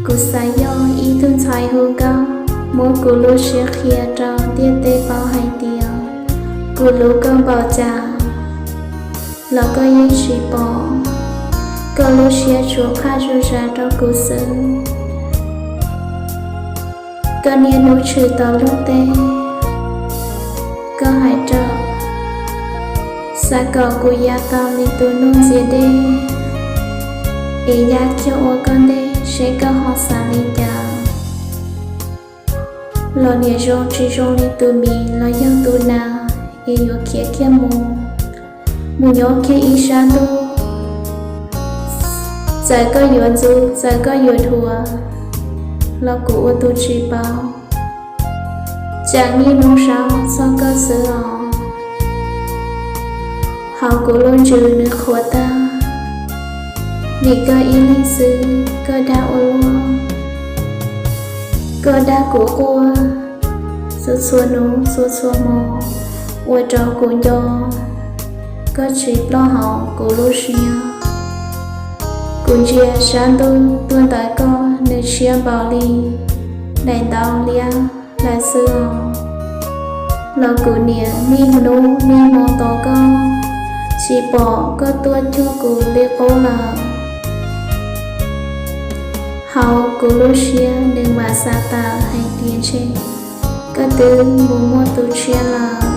Kuv xav yog ib tug ntxhais hu nkauj, muab kuv lub siab qhia rau ntiaj teb paub hais tias kuv hlub koj npaum cas los koj yeej tsis pom. Koj lub siab tsuas phaj zuj zus rau kuv xwb. Koj niaj hnub tshwm tom lub teb, koj hais rau xav kom kuv ya tau li tus nug ntxias dej, es ya kiag ua koj ntej seb koj ho xav li cas. Los niam zoo tsis zoo li tus miv los yog tus nas es yuav khiav kiag mus, mus nyob kiag ib sab ntuj. Txawm koj yuav ntxub, txawm koj yuav dhuav, los kuv ua tus tsis paub. Tseem niaj hnub saib txog koj xwb os. Hauv kuv lub ntsws nws qhuav tag, vim koj ib leeg xwb koj dag ua luaj. Koj dag kuv quaj txhua txhua hnub txhua txhua hmo, ua rau kuv nco koj tsis ploj hauv kuv lub siab. Kuv ntsia sab ntuj tuaj ntawm koj nws tshiab npaum li daim ntaub liab lawm xwb os. Los kuv niam niaj hnub niaj hmo tos koj, tsis pom koj tuaj cuag kuv li qub lawm. Hauv kuv lub siab nws mam xav tawm hais tias ntshe koj twb mus muaj tus tshiab lawm.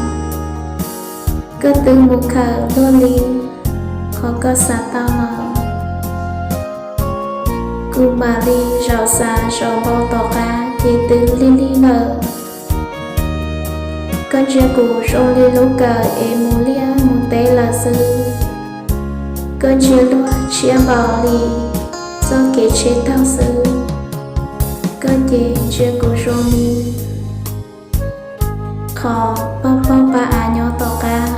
Koj twb mus khawm luag li qhov koj xav tau lawm. Kuv mam li zaum xav zaum npau tom qab ces twb lig lig lawm. Koj ntsia kuv zoo li lub kawm es mus liaj mus teb lawm xwb. Koj ntsia luag tshiab npaum li txoj kev tsheb taug xwb. Koj ces ntsia kuv zoo li qhov pog pog pa av nyob tom qab,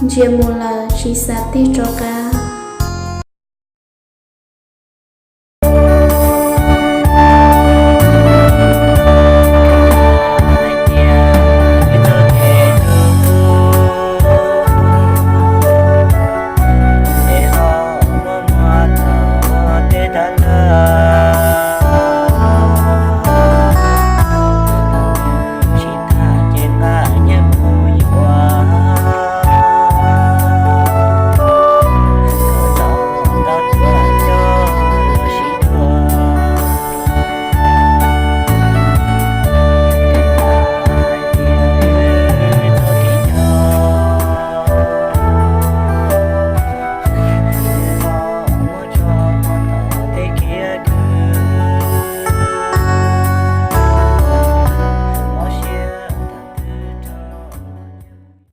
ntsia mus lawm tsis xav tig rov qab.